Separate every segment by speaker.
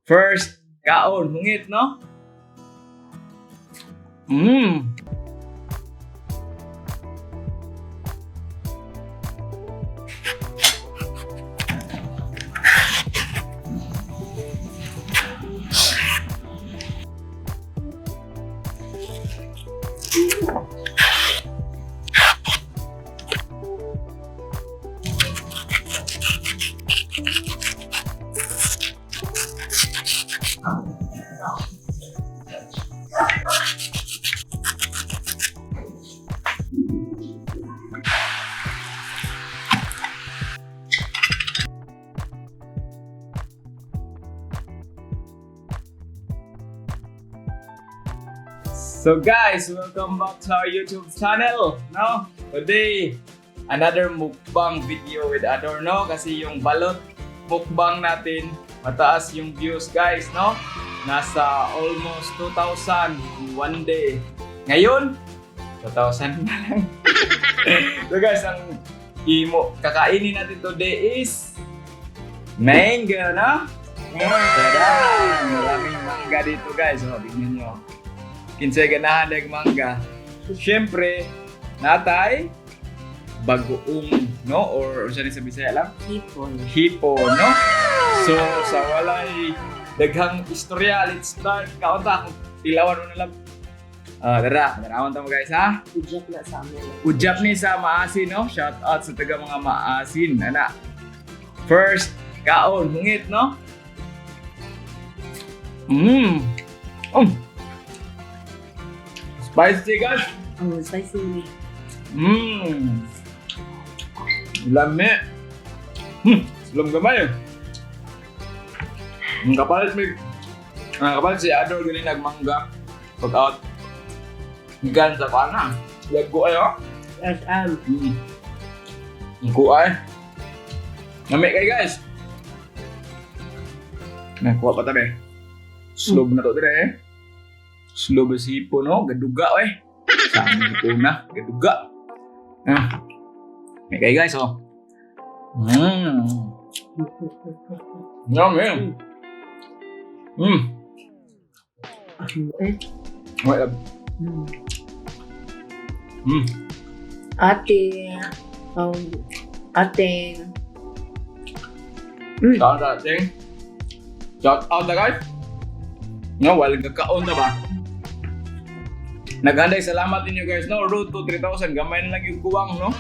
Speaker 1: First, kaon, hungit, no? So guys, welcome back to our YouTube channel, no? Today, another mukbang video with Adorno kasi yung balot mukbang natin, mataas yung views, guys, no? Nasa almost 2,000 in one day. Ngayon, 2,000 na lang. So guys, ang imo kakainin natin today is mango, no? Tada! Maraming mangga dito, guys. Oh, tingnan nyo. Kinsay ganahan ng mangga. Siyempre, natay bagoong, no? Or unsa ni sa Bisaya lang?
Speaker 2: Hipon.
Speaker 1: Hipo, no? So, sa walay daghang istorya, let's start. Kaunta akong tilawan mo na lang. Ah, tara, tarawan ta mo, guys, ha?
Speaker 2: Ujap na sa amin.
Speaker 1: Ujap ni sa Maasin, no? Shout out sa taga mga Maasin, ana. First, kaon, hungit, no? Spicy, guys.
Speaker 2: Oh, spicy.
Speaker 1: Lami. Sulom gamay. Ang kapalit may ang kapalit si Ador gani nagmangga. Pag out. Gikan sa pana. Lago ayo.
Speaker 2: SM.
Speaker 1: Ang kuay. Lami kay, guys. Nakuha pa tabi. Slob na to dire eh. Slob si hipo, no? Gaduga eh. Sa aming hipo na. Gaduga. Ah. May kay, guys, oh. Yummy.
Speaker 2: Eh.
Speaker 1: Wait,
Speaker 2: Ate. Ate.
Speaker 1: Shout out, ting. Shout out na, guys. No, walang kakaon na ba? Naghanday salamat ninyo, guys, no? Road to 3,000. Gamay na lang yung kuwang, no?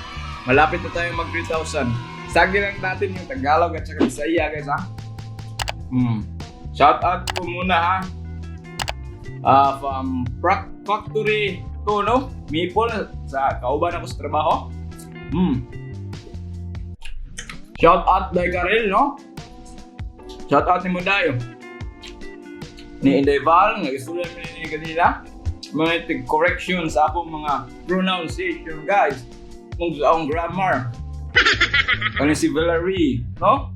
Speaker 1: Malapit na tayo mag 3,000. Sagi lang natin yung Tagalog at saka Bisaya, guys, ha? Shout out po muna, ha? Ah, from Factory 2, no? Maple, sa kauban ako sa trabaho. Shout out Day Karel, no? Shout out ni Mudayo. Ni Inday Val, nga gusto lang ni kanila. Mga tig correction sa akong mga pronunciation, guys. Kung sa akong grammar. Ano si Valerie, no?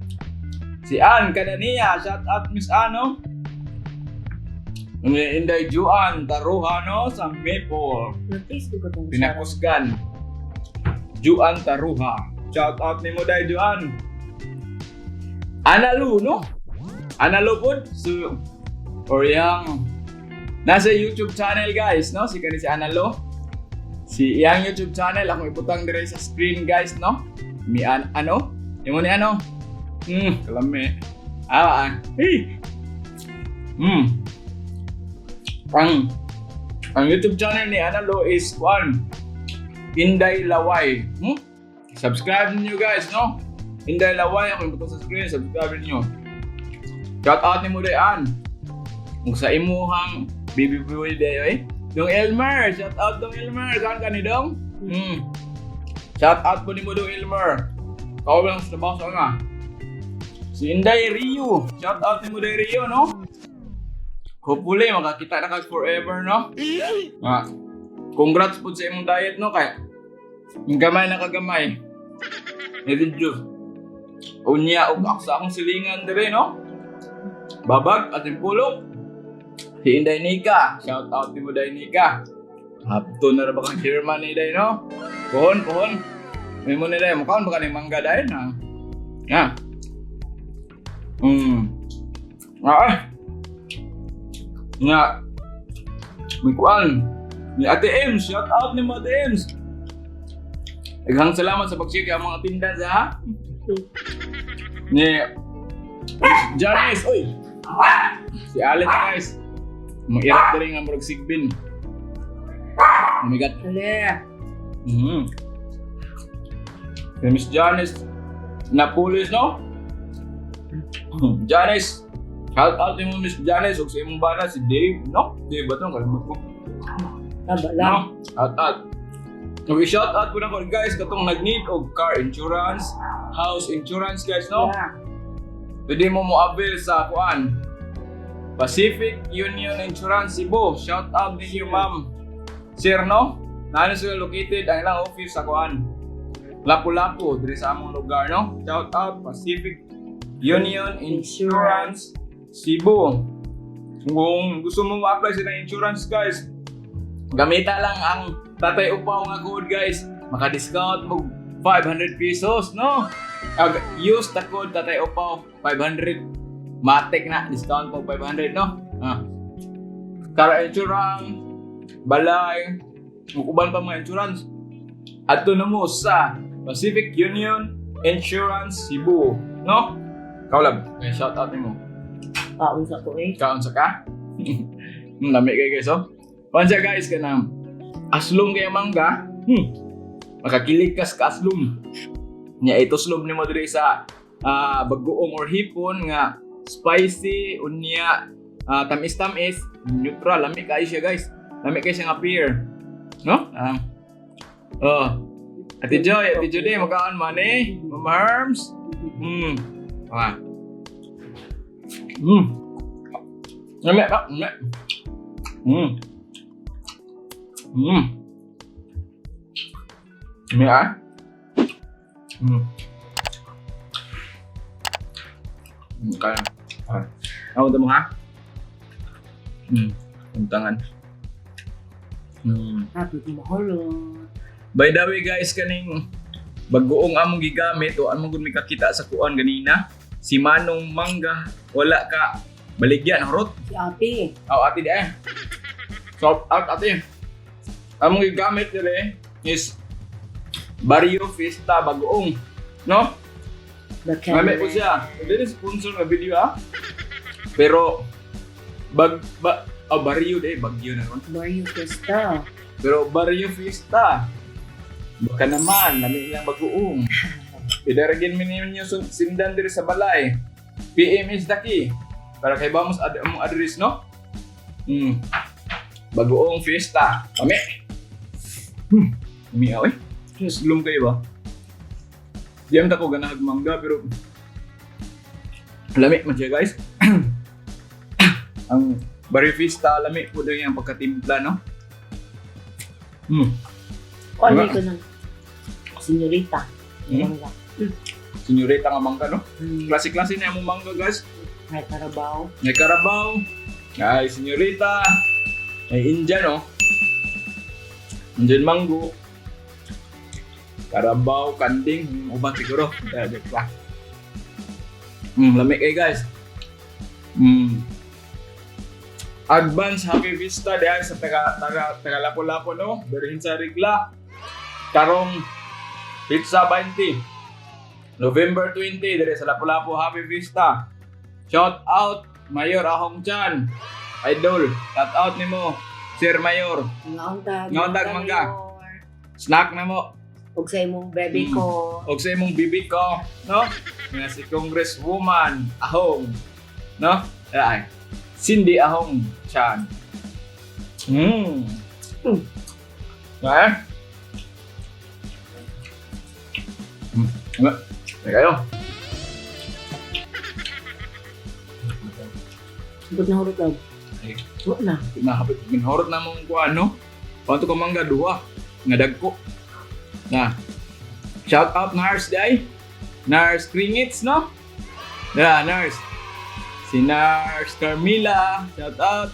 Speaker 1: Si Ann Kadania, shout out Miss Ann, no? Ni Inday Juan Taruha, no? Sa Maple.
Speaker 2: Na-taste ko itong
Speaker 1: Pinakusgan. Juan Taruha. Shout out ni mo dai, Juan. Analu, no? Analu pod so or yang nasa YouTube channel, guys, no? Si kani si Analo. Si iyang YouTube channel akong ibutang dire sa screen, guys, no? Mi an ano? Imo ni ano? Kalami. Ah, ah. Hey. Ang YouTube channel ni Analo is one Inday Laway. Subscribe niyo, guys, no? Inday Laway, ako yung sa screen, subscribe niyo. Shout out ni mo Ann. Kung sa imuhang baby boy dayo eh. Dong Elmer, shout out Dong Elmer. Saan ka ni Dong? Shout out po ni mo, Dong Elmer. Kau lang sa trabaho sa nga. Si Inday Rio. Shout out ni mo Day Rio, no? Hopefully, makakita na ka forever, no? Ah. Congrats po sa imong diet, no? Kaya, yung gamay na kagamay. Ni-reduce. Unya, ug ako sa akong silingan dire, no? Babag at pulok. Si Inday Nika. Shout out ni mo, Day Nika. Hapto na ra ba kang chairman ni Day, no? Pohon, pohon. May mo ni Day. Mukhaan ba ka ni mangga day na? Ha? Ah. Nga may kuan. Ni Ate Ems, shout out ni mo, Ate Ems. Daghang salamat sa pag-share kay mga tindan sa ha. Ni Janice, oy. Si Allen, guys. Mga diri nga murag sigbin. Oh my God.
Speaker 2: Ale.
Speaker 1: Si Miss Janice Napolis, no? Janice, shout out mo, Miss Janice, ug sa imong bana si Dave, no? Dave ba to? Kalimot ko.
Speaker 2: Taba lang.
Speaker 1: No? Shout out. Okay, shout out ko na ko guys katong nag-need og car insurance, house insurance, guys, no?
Speaker 2: Yeah.
Speaker 1: Pwede mo mo-avail sa kuan. Pacific Union Insurance Cebu. Shout out ninyo, ma'am. Sir, no? Naano sila located ang ilang office sa kuan. Lapu-Lapu, diri sa among lugar, no? Shout out Pacific Union Insurance Cebu. Kung gusto mo ma-apply sa insurance, guys, gamita lang ang Tatay Upaw nga code, guys. Maka-discount mo 500 pesos, no? Use the code Tatay Upaw 500. Matik na, discount po 500, no? Ah. Car insurance, balay, ug uban pa mga insurance. Adto na mo sa Pacific Union Insurance Cebu, no? Kaulab, may shout out nimo.
Speaker 2: Kaon sa ko eh.
Speaker 1: Kaon sa ka? Lami kay guys, oh. Pansa guys kanang aslom kay mangga. Makakilig kas ka aslom. Nya ituslom nimo diri sa bagoong or hipon nga spicy unya tamis-tamis, neutral, lami kayo siya, guys. Lami kayo siya nga pear. No? Ah. Oh. Ate Joy, Ate Judy, magkaan man eh. Mama Herms. Ah. Lami ka, lami. Lami ah. Kaya. Ah. Ako mo ha? Untangan.
Speaker 2: Happy mahulog.
Speaker 1: By the way guys, kaning bagoong among gigamit o among gud mikakita sa kuan ganina, si Manong Mangga, wala ka baligyan horot.
Speaker 2: Si ate.
Speaker 1: Aw, ate di eh. Shout out, ate. Among gigamit dire is Barrio Fiesta bagoong. No?
Speaker 2: The
Speaker 1: Gamit po
Speaker 2: camera.
Speaker 1: siya. Hindi rin sponsor na video ah. Pero bag ba oh, Barrio de Bagyo na ron.
Speaker 2: Barrio Fiesta.
Speaker 1: Pero Barrio Fiesta. Baka naman, lami ilang bagoong. Pidaragin mi ninyo sindan diri sa balay. PM is the key. Para kay vamos ad among address, no? Bagoong Fiesta. Kami. Umiyaw eh. Slum kayo ba? Di am ta ko ganahag mangga pero lami man siya, guys. Ang Barrio Fiesta, lami po din yung pagkatimpla, no?
Speaker 2: Kuan
Speaker 1: Diba?
Speaker 2: ko ng senyorita. Mangga.
Speaker 1: Senyorita nga mangga, no? Klase-klase na yung mangga, guys.
Speaker 2: May karabaw.
Speaker 1: May Carabao, ay Senyorita, may Indian, no? Indian mango, Carabao, kanding, uban siguro. Kaya, joke lang. Lamig kayo, guys. Advance Happy Vista diyan sa taga taga taga Lapu-Lapu, no? Berhin sa Rigla. Karong Pizza 20. November 20 dire sa Lapu-Lapu, Happy Vista. Shout out Mayor Ahong Chan. Idol, shout out nimo Sir Mayor.
Speaker 2: Ngaon tag.
Speaker 1: Ngaon tag, mangga. Snack na mo
Speaker 2: Ug sa imong baby ko.
Speaker 1: Og sa imong bibi ko, no? Nga si Congresswoman Ahong, no? Ay, Cindy Ahong Chan. Eh? Ano? Ay kayo.
Speaker 2: Sugod na hurot lang.
Speaker 1: Ay.
Speaker 2: Wala na.
Speaker 1: Nahapit minhorot na mong kuan, no? Pato ka mangga duha nga dagko. Na. Shout out Nars day. Nars Kringits, no? Na, Nars. Si Nars Carmila, shout out.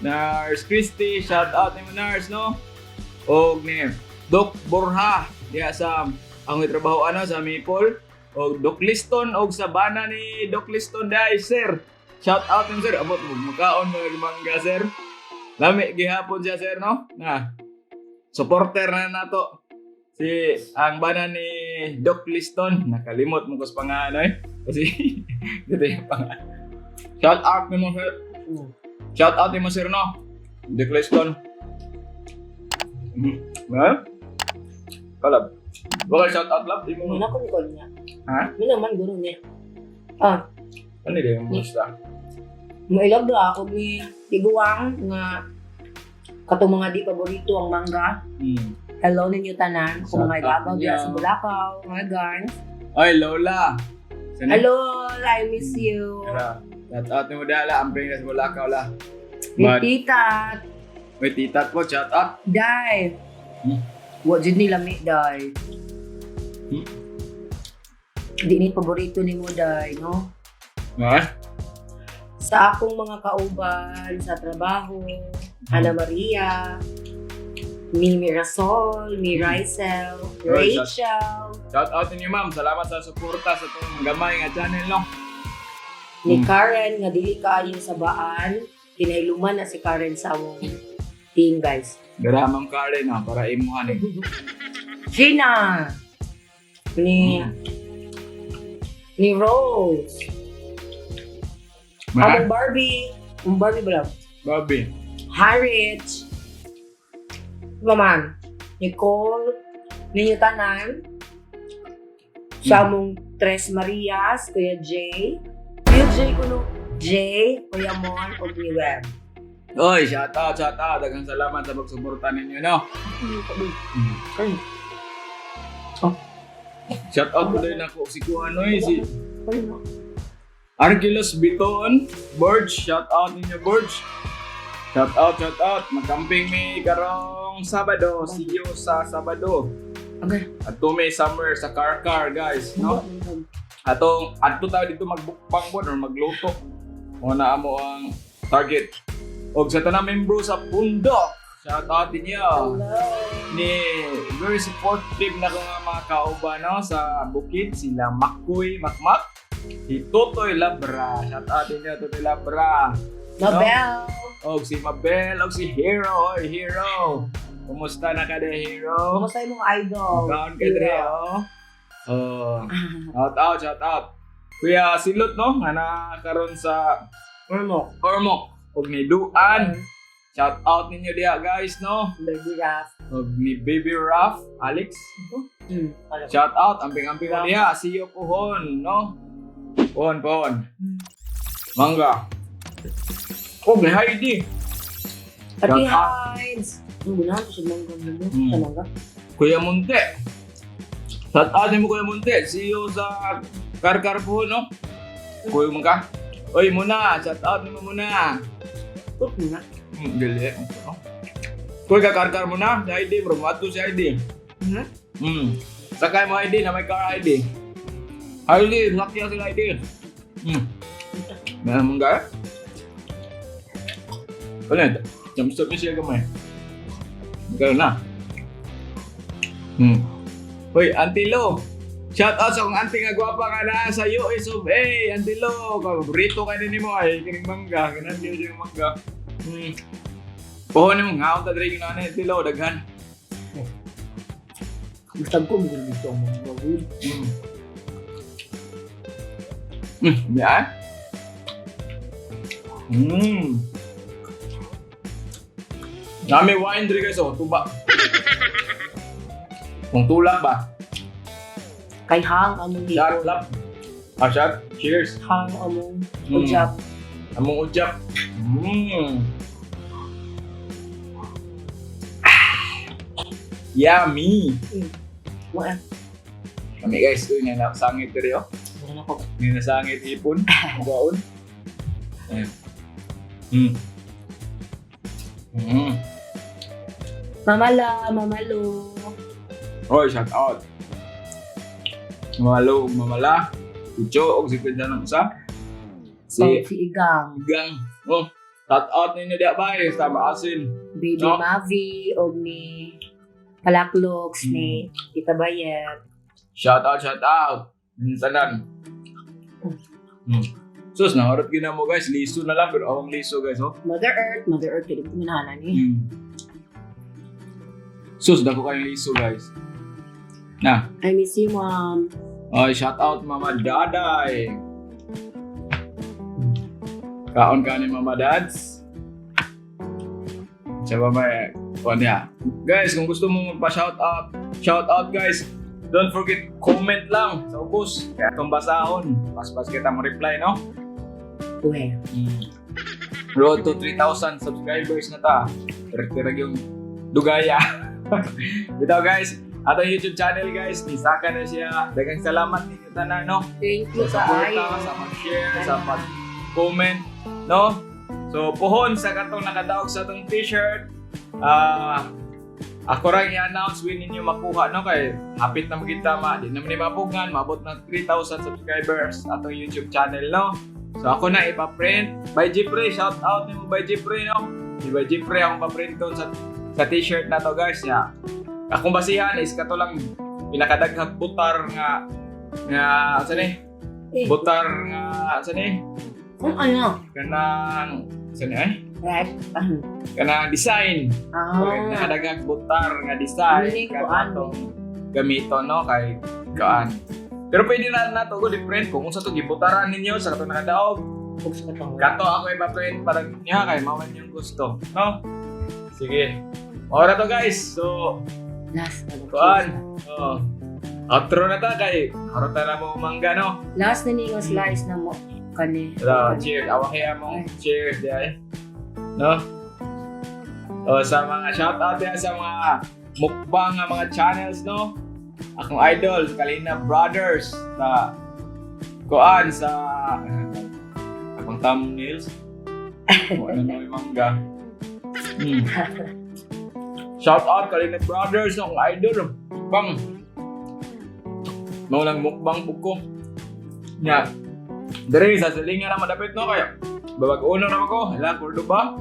Speaker 1: Nars Christy, shout out nimo, Nars, no? Og ni Doc Borja diha sa ang trabaho ano sa Maple. Og Doc Liston og sa bana ni Doc Liston dai, sir. Shout out nimo, sir. Abot mo makaon mga mangga, sir. Lami gihapon siya, sir, no? Na. Supporter na nato. Si ang bana ni Doc Liston, nakalimot mo ko sa pangalan eh. Kasi dito yung pangalan. Shout out nimo, sir. Shout out nimo, sir, no? Doc Liston. Ha? Kalab. Baka shout out lab imo.
Speaker 2: Muna ko ni niya.
Speaker 1: Ha?
Speaker 2: Muna man guro niya. Ah,
Speaker 1: Ano yung musta?
Speaker 2: Mailog do ako ni Tiguang nga katong mga di paborito ang mangga. Hello ninyo tanan. Kung mga
Speaker 1: Shout out
Speaker 2: igagaw diya
Speaker 1: ninyo.
Speaker 2: sa Bulacau, mga guys.
Speaker 1: Ay, Lola. Sino?
Speaker 2: Hello, I miss you.
Speaker 1: Tara. Shout out ni Mudala, ang na sa Bulacau la.
Speaker 2: Ni
Speaker 1: But,
Speaker 2: tita,
Speaker 1: may tita po, shout out.
Speaker 2: Day. Wa jud ni lami, day. Di ni paborito ni mo, day, no?
Speaker 1: Ha?
Speaker 2: Sa akong mga kauban sa trabaho, Ana Maria, ni Mirasol, ni Rysel,
Speaker 1: Oy,
Speaker 2: Rachel,
Speaker 1: Shout out ninyo, ma'am. Salamat sa suporta sa itong gamay nga channel, no?
Speaker 2: Ni Karen nga dili kaayo sa baan, kinailuman na si Karen sa among team, guys.
Speaker 1: Dara, Ma'am Karen, ha, para imuhan eh.
Speaker 2: Gina ni ni Rose,
Speaker 1: Ma?
Speaker 2: among Barbie, ang Barbie ba lang?
Speaker 1: Bobby.
Speaker 2: Harriet, Maman, Nicole, ninyo tanan, sa among Tres Marias, Kuya Jay, Kuya Jay kuno, Jay, Kuya Mon, ug ni Web.
Speaker 1: Oy, shout out, shout out. Daghang salamat sa pagsuporta ninyo, no?
Speaker 2: Ay.
Speaker 1: Shout out ko din ako si Kuanoy, si
Speaker 2: Ay, no.
Speaker 1: Argilos Biton, Borge, shout out ninyo, Borge. Shout out, shout out. Magkamping mi karong Sabado. See you sa Sabado.
Speaker 2: Okay.
Speaker 1: At may summer sa Karkar, guys, no? Atong adto tayo dito magbukbang bon or magluto. Mo na amo ang target. Og sa tanang membro sa Pundok, shout out ninyo.
Speaker 2: Hello.
Speaker 1: Ni very supportive na ko nga mga kauban, no, sa bukid sila Makoy Makmak, si Totoy Labra, shout out ninyo, Totoy Labra.
Speaker 2: Mabel.
Speaker 1: Og si Mabel og si Hero. Oy, Hero, kumusta na ka de, Hero?
Speaker 2: Kumusta yung mga idol?
Speaker 1: Kaon ka dre, oh. Oh, shout out, shout out Kuya Silot, no, nga nakaron sa
Speaker 2: Ormok.
Speaker 1: Ormoc og ni Duan, shout out ninyo diha, guys, no?
Speaker 2: Baby Raf.
Speaker 1: Og ni Baby Raf Alex.
Speaker 2: Alam.
Speaker 1: Shout out, amping-amping mo diha. See you pohon, no? Pohon, pohon. Mangga. Oh, may Heidi.
Speaker 2: Pati
Speaker 1: Shout out.
Speaker 2: Hides. Ang gunahan ko sa mangga mo. Sa mangga.
Speaker 1: Kuya Munte. Shout out mo, Kuya Munte. See you sa Karkar pohon, no? Kuya mo ka? Oy, muna. Shout out mo muna.
Speaker 2: Put mo na.
Speaker 1: Dili. Oh. Kuya, kakarkar mo na. Si Heidi, bro. Mato si Heidi. Sakay mo, Heidi, na may car ID. Heidi, sakya sila, Heidi. Meron mong gaya? Ano yun? Jumpstart niya siya gamay. Magkaroon na. Hoy, Auntie Lo! Shout out sa akong auntie nga gwapa nga naa sa US of A. Auntie Lo, paborito ka din nimo ay kining mangga, kanan diyo yung mangga. Pohon nimo ngaon ta diri yung nanay, Auntie Lo, daghan.
Speaker 2: Basta ko mo dito ang mangga.
Speaker 1: Yeah. Nami wine diri, guys, oh, tuba. Kung tulak ba?
Speaker 2: Kay Hang among
Speaker 1: Shot
Speaker 2: dito.
Speaker 1: lap. Ah, shot. Cheers.
Speaker 2: Hang among ujap.
Speaker 1: Among ujap. Yummy.
Speaker 2: Wala.
Speaker 1: Kami, guys, uy, nga nasangit diri oh.
Speaker 2: Wala na ko.
Speaker 1: Nga nasangit ipon. Baon. Ayan.
Speaker 2: Mamala, mamalo.
Speaker 1: Oy, shout out. Mamalo ug mamala. Ucho og si Pedro ng usa.
Speaker 2: Si,
Speaker 1: Si
Speaker 2: si Igang.
Speaker 1: Gang. Oh, shout out ninyo diya bay sa Maasin.
Speaker 2: Baby
Speaker 1: No.
Speaker 2: Mavi, og ni Palakloks, ni Tita Bayet.
Speaker 1: Shout out, shout out. Yung tanan. Sus, naharot gina mo, guys. Liso na lang, pero awang liso, guys, oh.
Speaker 2: Mother Earth, Mother Earth, kaya ko minahanan eh.
Speaker 1: Sus, dako kayong liso, guys. Na.
Speaker 2: I miss you, Mom.
Speaker 1: Ay, shout out Mama Daday. Kaon ka ni Mama Dads. Sa may kuan niya. Guys, kung gusto mo magpa-shout out, shout out, guys. Don't forget, comment lang sa ubos. Kaya itong basahon. Paspas kita mo reply, no?
Speaker 2: Uwe.
Speaker 1: Road to 3,000 subscribers na ta. Pero yung dugaya. Bitaw, guys, atong YouTube channel, guys, ni Saka na siya. Daghang salamat ninyo tanan, no?
Speaker 2: Thank you
Speaker 1: Sa suporta,
Speaker 2: kaayo.
Speaker 1: sa pag-share, sa pag-comment, no? So, puhon sa katong nakadaog sa atong t-shirt, ako ra i-announce when ninyo makuha, no? Kay hapit na magita ma, di naman ni mapugan, maabot na 3,000 subscribers atong YouTube channel, no? So ako na ipa-print. By Jeffrey, shout out nimo by Jeffrey, no? Di by Jeffrey akong pa-print doon sa t-shirt na to, guys, ya. Akong basihan is kato lang pinakadaghang butar nga nga sa ni?
Speaker 2: Eh,
Speaker 1: Butar nga sa ni?
Speaker 2: kung ano?
Speaker 1: Kanang sa ni ay?
Speaker 2: Right?
Speaker 1: Kanang design.
Speaker 2: Ah.
Speaker 1: Nakadaghang butar nga design
Speaker 2: Meaning,
Speaker 1: kato
Speaker 2: kuan.
Speaker 1: atong gamiton, no, kay kaan. Pero pwede na nato go different kung unsa to gibutaran ninyo sa katong nakadaog.
Speaker 2: Huwag sa katong.
Speaker 1: Kato ako ipa-print para niya kay mao man yung gusto, no? Sige. Ora to, guys. So,
Speaker 2: Last na.
Speaker 1: kuan. Oh. Outro na ta kay harota na mo mangga, no.
Speaker 2: Last na ni nga slice na mo. Kani.
Speaker 1: So, cheers. Awang kaya mo. Cheers di ay. No? O, sa mga shout out yan sa mga mukbang nga mga channels, no? Akong idol, Kalina Brothers sa kuan sa akong thumbnails. Kung ano na may mangga. Shout out Kalina Brothers, akong idol. Mukbang. Mao lang mukbang pug ko. Nya. Dere sa silingan na madapit, no, kaya babag uno na ko, hala Cordoba.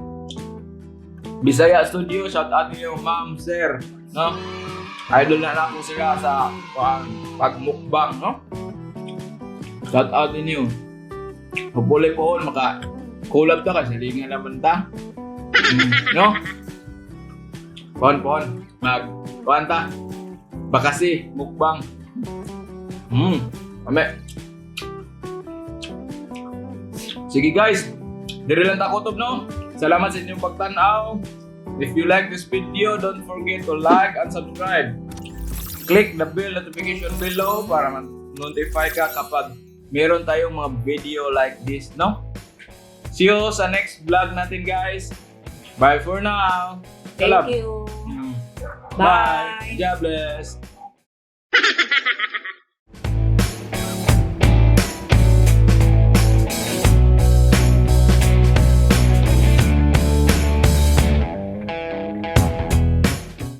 Speaker 1: Bisaya Studio, shout out niyo, ma'am, sir, no? Idol na lang ko sila sa pagmukbang, no? Shout out ninyo. Hopefully po maka collab ta kasi silingan naman ta. No? Pon pon mag kuan ta. Bakasi mukbang. Ame. Sige guys, dire lang ta kutob, no? Salamat sa inyong pagtan-aw. If you like this video, don't forget to like and subscribe. Click the bell notification below para ma-notify ka kapag meron tayong mga video like this, no? See you sa next vlog natin, guys. Bye for now.
Speaker 2: Thank
Speaker 1: Salam.
Speaker 2: you.
Speaker 1: Bye.
Speaker 2: Bye.
Speaker 1: God bless.